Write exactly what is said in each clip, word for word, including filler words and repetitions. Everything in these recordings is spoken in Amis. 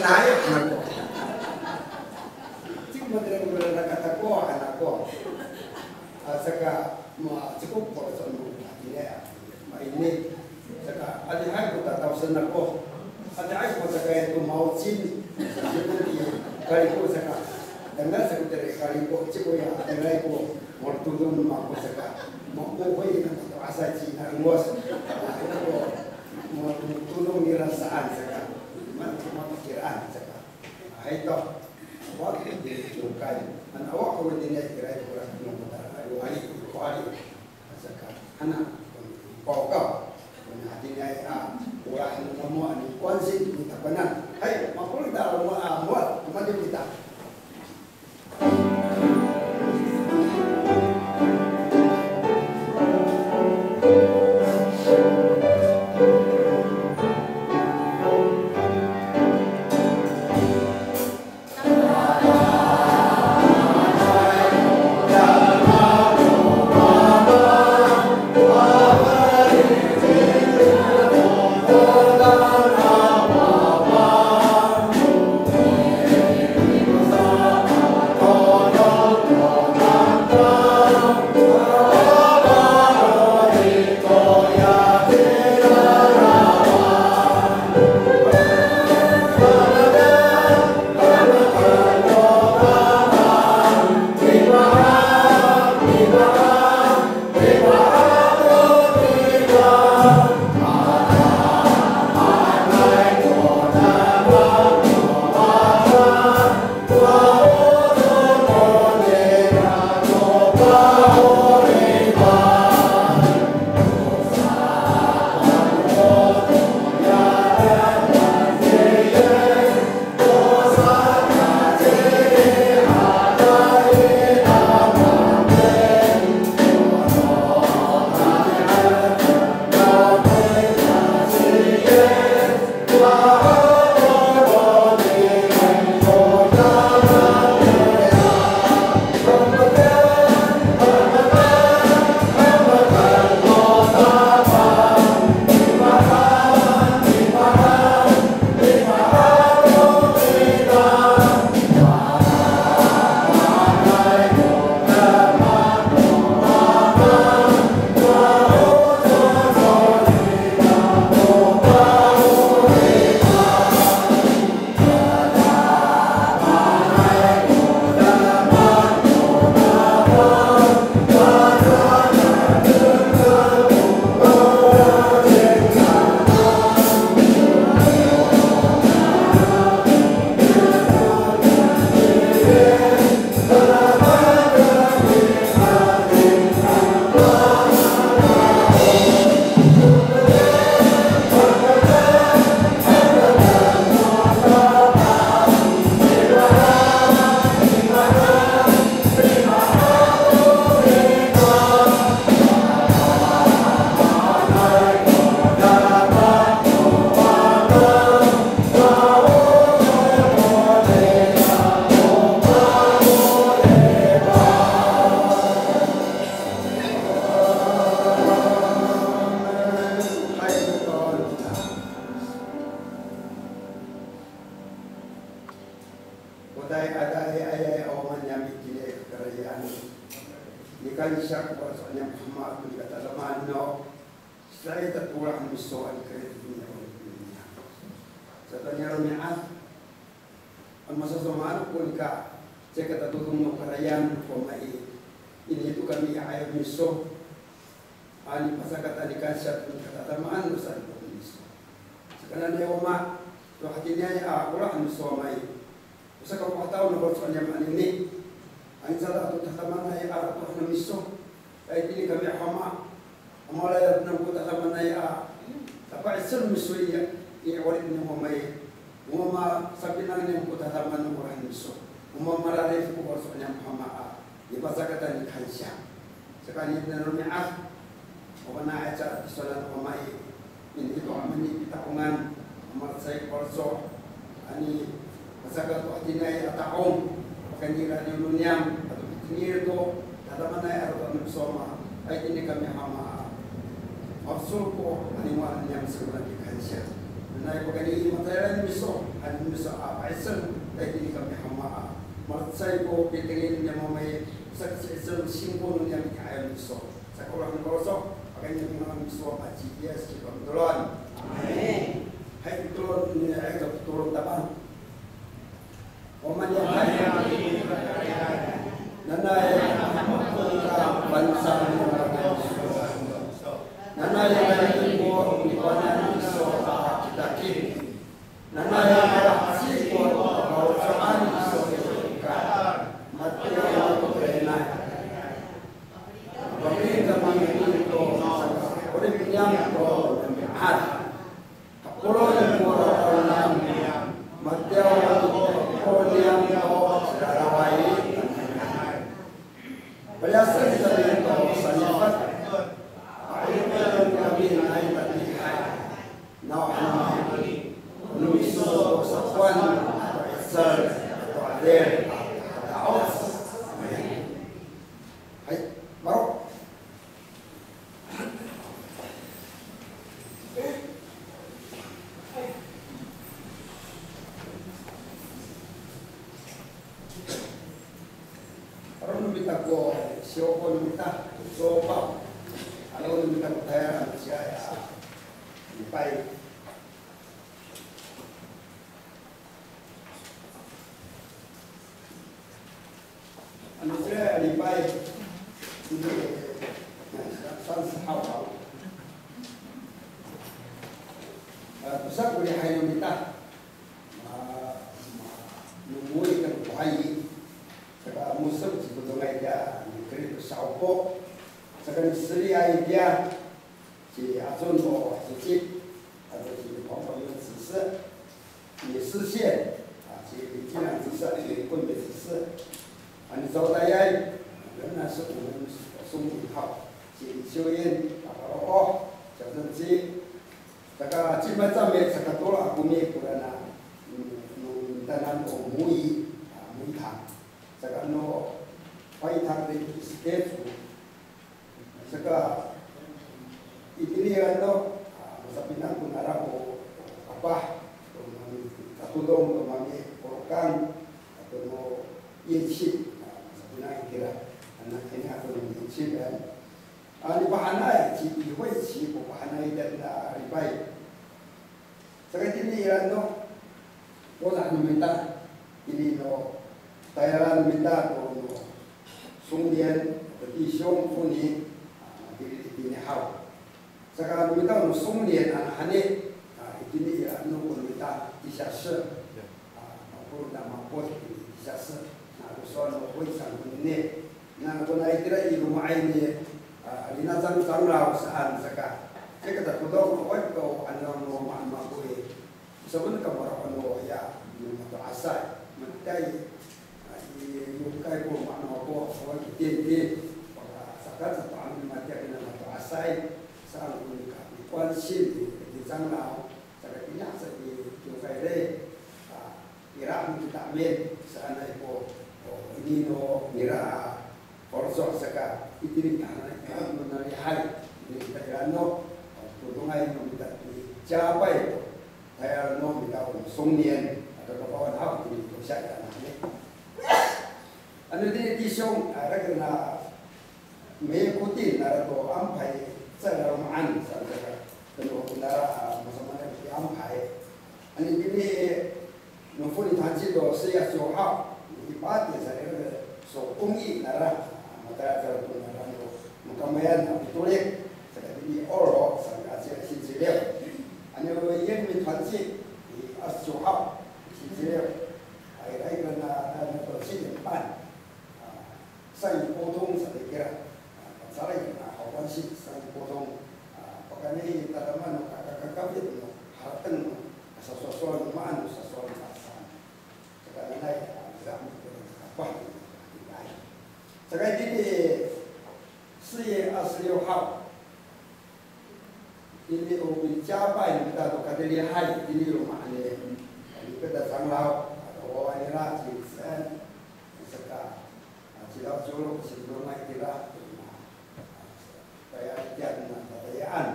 Naya nako. Cik matira ko nakatakot nako. A, saka, ma, ciko ko so no, ine, ma ini. Saka, adihay ko tatawsen ako. Adihay ko saka ito mawcin. Saka, kaliko saka. Dengan saka teri kaliko, ciko ya, adihay ko. Mo todong no mako saka. Mo, mo, ko ina to asay ci na ngos. Ko, mo todong nira saan saka. Ma, ma, kiraan saka. Hay to. Wa, di, di, kay. An, awa ko di na kira ko ra ko ta. Ayo, ali, ko ali. Saka, ana, pawkaw. Kona hatiniay a, olah no mamo a ni 关心 no takowanan. Hay, mapolong ta mo, a, mo, kumadi kita. Hay, to kita. Koday ada i ayay a o maniyam itini i kakarayan. Nikansiya ko para sa niyam Ama to nika tadamaen no. Sa i tatolah miso a nikari'ed niyam. Sa toniya romi'ad. Ano masasamaan ko nika, caay ka tatodong no karayan ko Ama i, ini to kami i ayaw miso. Ano pasakatan nikansiya to nika tadamaan no sa ko miso. Saka nanay Ama, to hatiniay a olah miso Ama i. O sakapotataw no faloco' niyam anini. Ano sa to tadamaanay a tolah no miso. Ay, tini kami Ama. Ama, layap niyam ko tadamaanay a, tapa'icel miso i, i 'orip niyam Ama i. O Ama, sapinang niyam ko tadamaan no olah miso. O Ama, mararid ko faloco' niyam Ama a, nipasakatan nikansiya. Saka itini i romi'ad, o fana'ay aca tisowanan no Ama i, ini to a manipita'ongan, a malacecay ko faloco', ano, masakat to hatiniay a ta'ong, pakayni i radiw no niyam, ato pitengil to tadamaanay a roma' no miso Ama, ay tini kami Ama a, mafecol ko aninian niyam sa ko nikansiya. Nanay pakayni i matayalen no miso, han no miso a pa'icel, tayni kami hama a malecay ko pitengil niyam a mamay, sakacecel singko no niyam i ka'ayaw no miso. Saka olah no faloco', pakayni niyam a miso a ci Yis ci Pamtolon. Amin. Hay, tolon ni, hay, tolon tabang. O Mama niyam, nanay, nanay, nanay, Kapolong ko raw niyam, matiyaw to kapolong niyam to ciraraway. Paliyasen kami to sanifet. Pa'inien kami nai tatiihay. Nawhani, no miso to sakowan, to 'icel, to 'adil, to ta'oc. Amin. Hay, maro'. Aro no mita ko siyoko no mita, sopaw. Aro no mita ko tayal, siya ya. Lipay. Ano sira lipay, san sahaw. A, tosa ko lihay no mita. Ma, ma, no moy kan ko hayi. Saka moso ci Todongay tiya, ni Kerito sa'opo. Saka ni Seliay tiya. Ci Acon to Cici, ato ci Pongpong 执事, ni 思宪, a, ci Kilang 执事, ci Kun 执事, a, ni Cawtayay, a, na 是我们松林号, ci Ciwin, a, Paro, o, 小正基, saka ci Macami, saka tolo a komi, kora na, mm, mm, tanan o Moyi, a, Moyitang. Saka no, Payitang de Isketsu, Saka, itini ano, a, masapinang ko nara ko kapah, to mami, katodong to mami, Polokang, ato no 乐器, a, masapinang itira, anak ini ato no 乐器 kan. A, nipahanay, ci Ihoy, ci pahanay dan, a, lipay. Saka itini i ano, olah no mita, itini no, tayalan no mita ko no, 松年, 弟兄, 妇女, a, itini, itini haw. Saka no mita no 松年 a, hani, a, itini i ano ko no mita, 地下室. A, mapolong na mapolong itini 地下室. Na, ko sowal no 会长 konini. Na, kona itira i loma'ay ni, a, Linacang 长老 saan saka. Saka tatodong, awaay ko ano no mama ko i. Saman ka maro' ano ya, no mato'asay. Matay, a, i, yokay ko mama ko, awaay ko tintin. Paka saka sa to ano matay kina mato'asay. Saan ko nika, i 关心 i, i 长老. Saka kina sa i, yokay ri. A, Ira no kita amin, saanay ko, o, ini no nira, a, faloco' saka, itini tahanay, ira no narihay, ini kita ira no, o, todongay no mita i, ciyapay to, tayal no mita o 松年, ato kapawan haw, itini to siya ira no amin. Ano itini 弟兄, a, ira kira na, 没有固定 nara to 安排 sa laloma'an sa, sa, kano ko nara, a, masamaanay ko 安排. Ano itini, no 妇女团契 to 四月十九号, i 八点 sa ira, so 公益 nara, a, matayal sa to nara no, no kamayan, a, Katolik, saka itini 二楼, sa, a, 星期六. Ano 原民团契, i 二十九号, 星期六. A, ira, ira na, na, na to 七点半. A, 善于沟通 sa itira. A, fangcalay a 好关系, 善于沟通. A, pakayni i tadamaanay no kakakakapit no harateng no kasasowasowal no maan no sasowal no saan. Saka nanay, a, ira mo ko kakapah no kakapitay. Saka itini 四月二十六号, Ini o picapay no mita to katelihay, ini loma' ni, ni Peta 长老, ato wawa nira, ci Sen, saka, a, ci Law Colo, ci Loma' itira, a, taya tiya na tatayaan.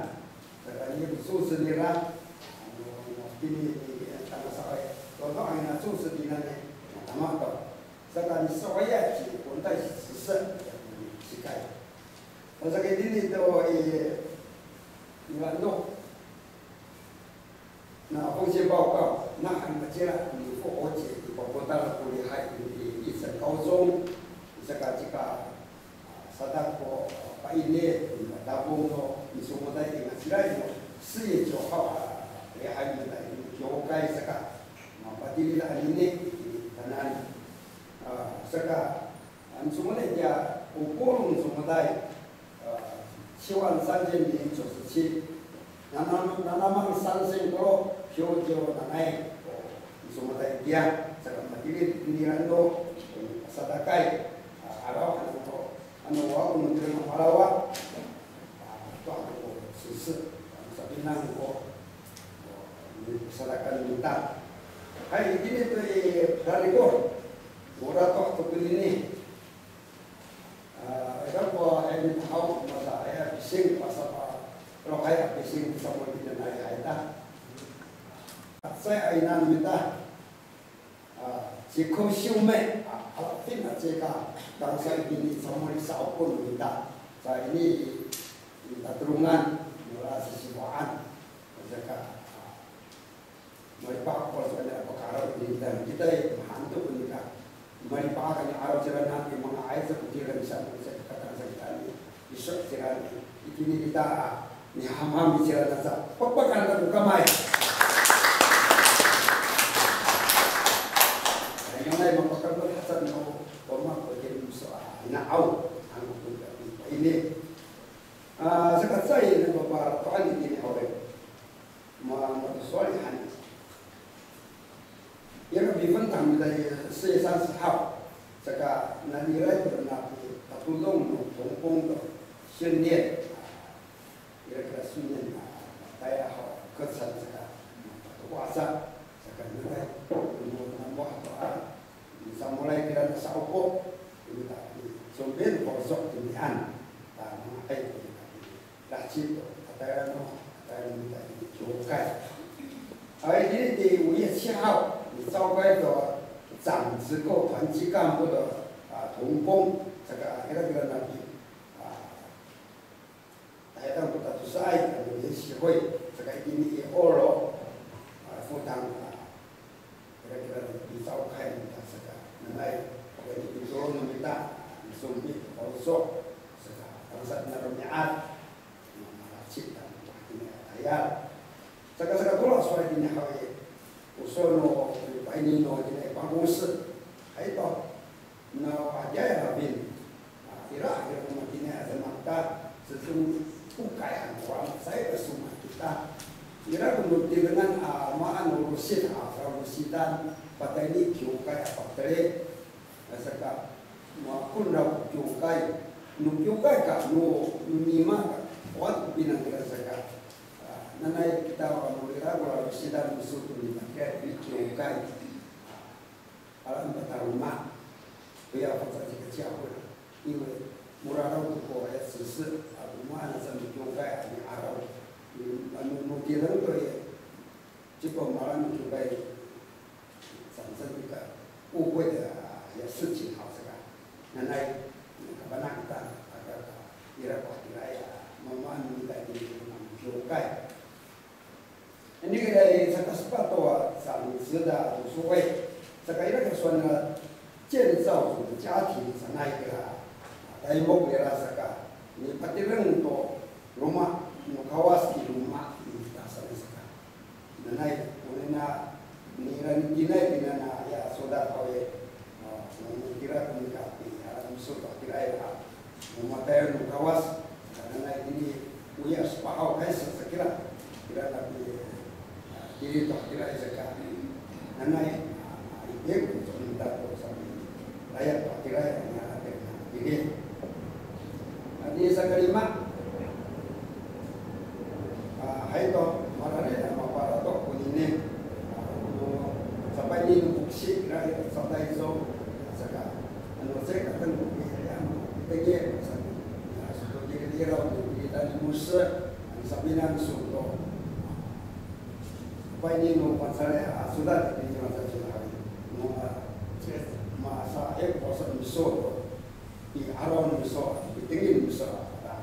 Saka ini 主持 nira, ano, ano, Tini, tini, tangasa e, to, to, ang ina, 主持 tinan i, tama to. Saka miso'oya ci, 我们再试试, cikay. Saka tini to, i, ira no. Na 奉献报告, na han kacira, ni ko oci, i papotal ko lihay, i, i 高中, saka cika, Sadak ko paini, tapong no misomoday i ngacilay no 四月九号, a, lihay no kiwkay saka, mapatilid anini i tanan. A, saka, a, misomoday tiya, o polong misomoday, a, 七万三千零九十七. Nanam, nanamang sansen ko, hiyo, hiyo, nanay, o, misomoday tiya, saka matilid, tiniran no, o, sadakay, a, araw, ano, ano, wa, o, no, tiniran no araw, a, to, ano, ko, sisi, ano, sapinang ko, o, sadakay no mita. Hay, itini to i, rarikor, ora to, to, konini. A, ira ko, e, mitahaw, masa, e, pising, masa pa, rohay a pising, sa mo pinanay hay ta. Sa, e, inan mita. A, ci Ko Siwme, a, alafin a cika, tangasa itini sa mo i sa'opo no mita. Sa ini, i, tatolongan, mala sisiwaan. Saka, a, Malipaak ko saka nira pakaraw itini kita, kita i mahaen to ko nika. Malipaak ko nira araw cira na i manga'ay sa ko cira, misa ko sa katang sa kita ni. Iso cira ni. Itini kita, a, mihamham cira na sa. Pakpakan ta ko kamay. Ay, nanay mapakaraw sa no, o ma ko cira miso, a, na'aw. Ano ko nika ini. A, saka caay na paparatoan itini haw i. Ma, matosowal han. Ira pifantang mita i 四月三十号, saka nanira ko na tatodong no 同工 to 训练. Ira kira 训练 a, tayra ho 课程 saka, a, to ko asa, saka nanay, no, namo to a, samolay kira na sa'opo, mita i, sombin ko sok tinian, ta, manga'ay ko nika. Lacito, a tayra no, a tayra no mita i kiwkay. A, itini ti 五月七号, micawkay to 长执会团契干部 to, a, 同工, saka ira kira na pi, a, tayra ko tatosaay, a, 联席会, saka itini i 二楼, a, 福堂, a, Kira-kira micawkay no mita saka, nanay, pakayni pitolon no mita, misompit, pawso, saka, tangasa na romi'ad, malacit, tangasa itini a tayal. Saka, saka tolo sowal itini haw i, o sowal no, pakayni no itini a pangkongsi. Hay to, no, adihay a lafin. A, ira, ira ko matini a demak ta, sesong pokay ano, a, saan ko somowal kita. Ira ko no tirengan, a, maan no losid, a, faralosidan, patayni kiwkay a pateli. A, saka, makonraw ko kiwkay. No kiwkay ka, no, no nima ka, owat ko pinang kira saka. A, nanay kita, ano, ira ko lalosidan, miso to nima kira, kiwkay. Ala pataloma, koya fangcal ci Kaci ako, 因为 moraraw to ko aya sisi, a, o maan sa no kiwkay a mi'araw. Ano, no tireng to i, ciko mala no kiwkay, 产生一个误会的，a, aya 事情 haw saka. Nanay, kafana' kita, aka, ira ko hatiraay, a, mamaan no mita itini no kiwkay. Ini kira i saka sepat to a sangcida to sowal. Saka ira ko sowal nira 建造家庭 sanay kira. Taymok nira saka nipatireng to loma' no Kawas i loma' nita sanay saka. Nanay, onina nira ni tinay tinana ya soda kawi. A, no tira ko nika pi, a, miso to tira ya. Mamatayan no Kawas, nanay itini, oya sepat haw kay sa, sa kira. Kira tapi, a, tiri to kira sa ka. Nanay, a, ipin ko sa minta ko sa. Layak to kira ya, na, na, tiri. A, ini sa kalima. A, hay to, mararid a maparatok konini. A, no, sapay ni no boksi, kira ya, sa Taycong, saka. Ano, caay ka tengil, ano, tengil, sa, ano, so to, tengil iraw, tengil tani mose, ano, sa pinang so to. Ini no Pangcah a codad, ini Pangcah codad. No, a, ma, sa, e, ko sa miso, i, araw no miso, i, tengil no miso, a, a,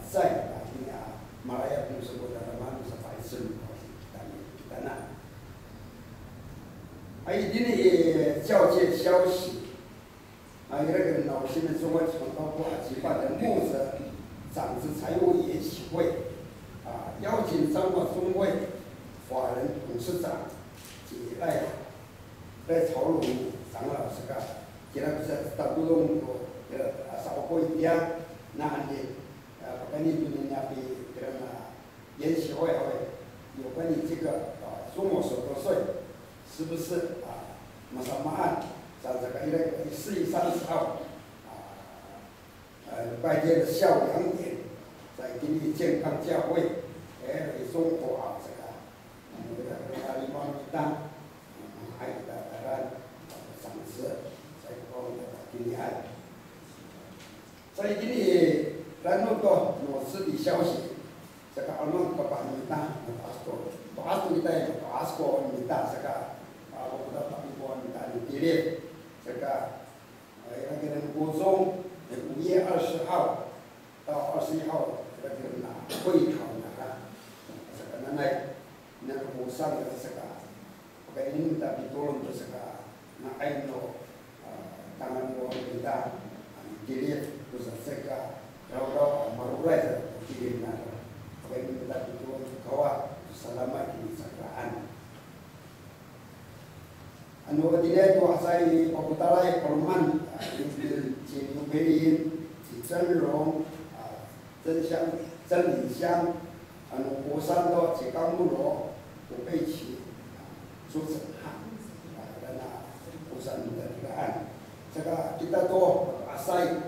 cay, a, ini, a, malayap no miso ko tanaman, sa pa'icel, tana, tana. A, itini i 交接消息。 啊，有那个老师们中国传道部啊举办的牧者长子财务研习会，啊，邀请彰化中会法人董事长及赖，赖朝龙长老这个，给他们在大都东，呃，啊，少过一点，那你，呃，把你们那边给他们 研习会会有关于这个，啊，中国所得税是不是，啊，masamaan, sa, sa, ira, 四月三十号, 啊，呃，礼拜天的下午两点，在第一健康教会，哎，中国啊，这个，嗯，这个，这个地方，嗯，还有的，当然，长子，在光的今天。 Sa itini i rano to no 子弟消息, saka ano kapah no mita, mato'as to, to'as to kita i, mato'as ko mita, saka, a, ko kita tapi ko mita no tilid, saka, a, ira kira no 国中, e, 五月二十号到二十一号, ira kira na 会考 naka, saka nanay, nano 国三 ka saka, Pakayni mita pitolon to saka, nga'ay no, a, tangan no mita, a, tilid to sa saka, rawraw, a, maroray sa to tilid na. Pakayni mita pitolon to kawa, to salama kini sakraan. Ano, tini to asay papotalay, 'aloman, a, ci, ci Liu Peilin, ci Cenlong, a, 真香, 真理香, ano, 国三 to, ci Kangmolo, 国北区, 苏子涵, a, 国三 to tiraan. Saka kita to, asay,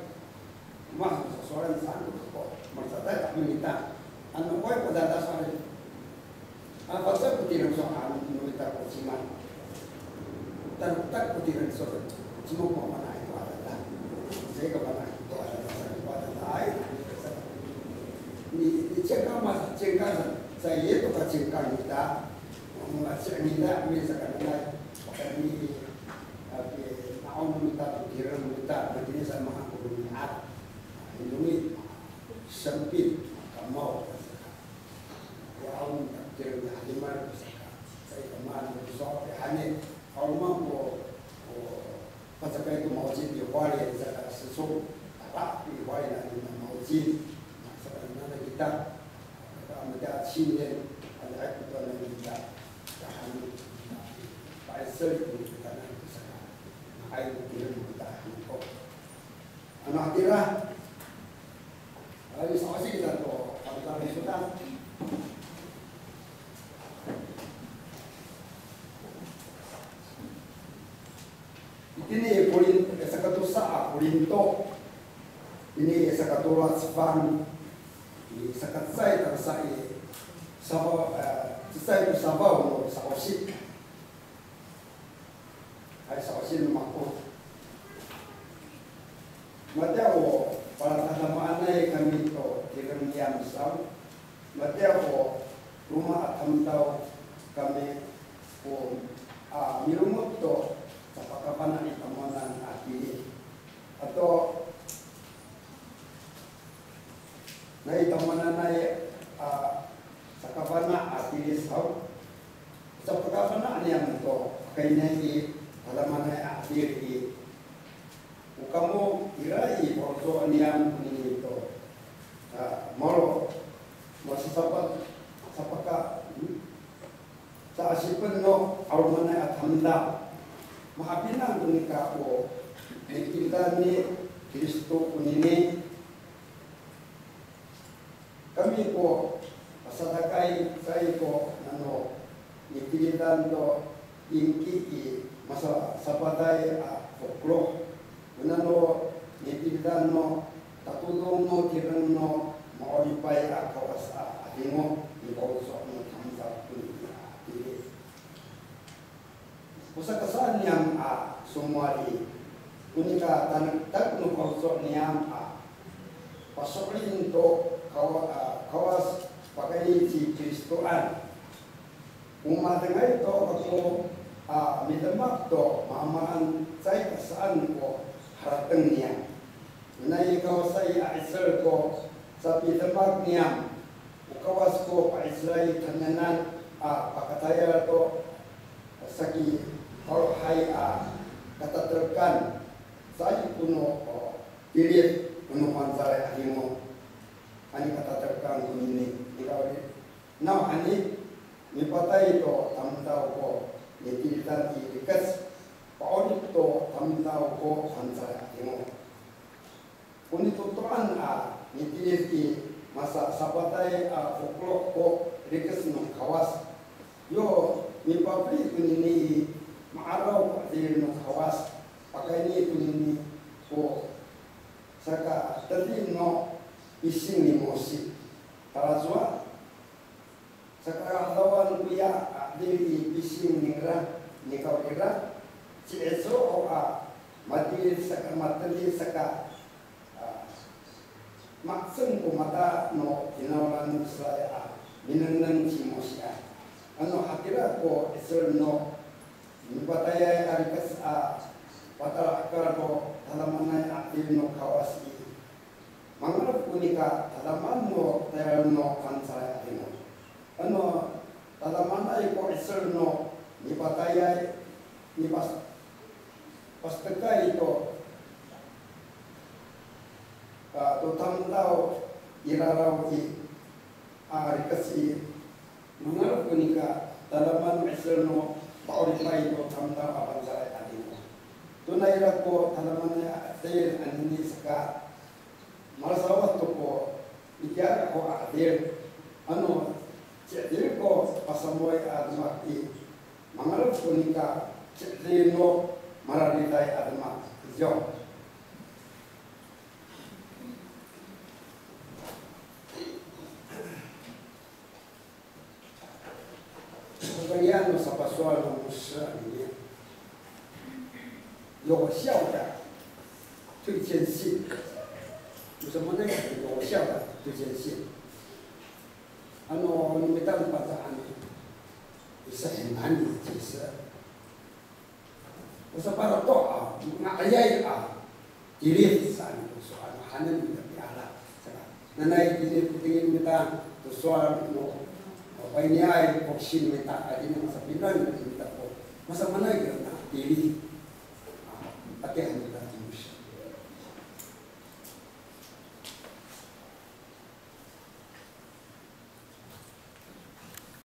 mas, sosoran saan ko, marsatay, tak minita. Ano, koy, padada, sorry. A, fangcal ko tireng so, a, no mita ko cima. Tanektek ko tireng so, cima ko mana ito adada. Saya ko mana ito adada, sa ko adada. Ay, ni, ni 健康 mas, 健康 sa, sa ito ka 健康 mita. Mga 健康 mita, mi sa kananay, pakayni, a, pi, na'on no mita, tireng no mita, matini sa mga ko romi'ad. Indomi, sempit, kamaw, Yaon, tireng ni Halimar, saka, sa ikamaan, so, hane, 'aloman ko, ko, pacakay to 毛巾 i Hualien, saka sesong, tala i Hualien a, na 毛巾, saka nanay kita, saka mita 青年, ano, ay, ito na kita, tahan, paisel ko kita na, saka, ay, tireng kita, ano ko. Ano hatira? Ay, sa kasi kita to, kami kami kita. Itini Korin, sakatosa a Korinto. Ini sakatosa a cefang. Ini sakacecay tangsa i safaw, eh, cecay to safaw no sa'osi. Hay, sa'osi no mako. Matiya o palatadamaanay kami to tireng niyam saw. Matiya o roma a tamdaw kami ko, a, milongoc to sapakafana' i tamowanan a tilid. Ato nai tamowananay a sakafana' a tilid saw. Sapakafana' niyam to, pakayni i tadamaanay a tilid i. O kamo ira i faloco' niyam konini to, a, malo, masasapat, sapaka, hmm? Sa'asipen no 'alomanay a tamdaw. Mahapinang to nika o nitilidan ni Kristo konini. Kami ko pasadakay, caay ko nano nitilidan to ingki i masasapaday a fokeloh. O nano nitilidan no tatodong no tireng no ma'oripay a Kawas a 'Adingo, nifaloco' no tamdaw konini a tilid. O sakasaan niyam a somowal i, o nika tanektek no faloco' niyam a paso'elin to Kawa-, a, Kawas pakayni ci Kristoan. Mamatengay to kako a midemak to maamaan caay ka saan ko harateng niyam. Nanay kawasay a 'icel ko sapidemak niyam, o Kawas ko pa'icelay tanenan a pakatayal to saki falohay a katatelekan, caay ko no, o, tilid ko no Fangcalay a 'Adingo. Ani katatelekan konini, nikawrira. Nawhani, mipatay to tamdaw ko nitilidan i rikec, pa'orip to tamdaw ko Fangcalay a 'Adingo. O nitotoan a nitilid i masasapatay a fokeloh ko rikec no Kawas. Yo mipafeli tonini i ma'araw ko 'edil no Kawas, pakayni tonini ko sakatedi no pising ni Mosi. Talacowa, saka'adawan koya a 'edil i pising ningra, nikawrira, ci'icel ho a matilid saka mateli saka, a, ma'ceng ko mata no finawlan no Israil a minengneng ci Mosian. Ano hatira ko 'icel no mipatayay a rikec a patalahekal to tadamaanay a 'edil no Kawas i, mangalef ko nika tadamaanay no tayal no Fangcalay a 'Adingo. Ano tadamaanay ko 'icel no mipatayay, mipas-, pastekay to, a, to tamdaw i raraw i, a, rikec i, mangalef ko nika tadamaan no 'icel no pa'oripay to tamdaw a Fangcalay a 'Adingo. Tona ira ko tadamaanay a 'edil anini saka, malasawad to ko itiya ho a 'edil. Ano ci'edil ko pasamoy a demak i, mangalef ko nika ci'edil no marariday a demak. Iyo. Pakayni no sapasowal no Mosi anini, 有效的推荐信。有什么呢？有效的推荐信。Ano, no mita no Pangcah anini, 是很难以解释。 O sapalato a, nga'ayay a tilid saan ko sowal, ano, hanen no mita piala. Saka, nanay tilid ko tingin mita to sowal no, o, pa'iniay ko sin mita, a, tini masapinang no mita ko. Masamaanay kira na tilid.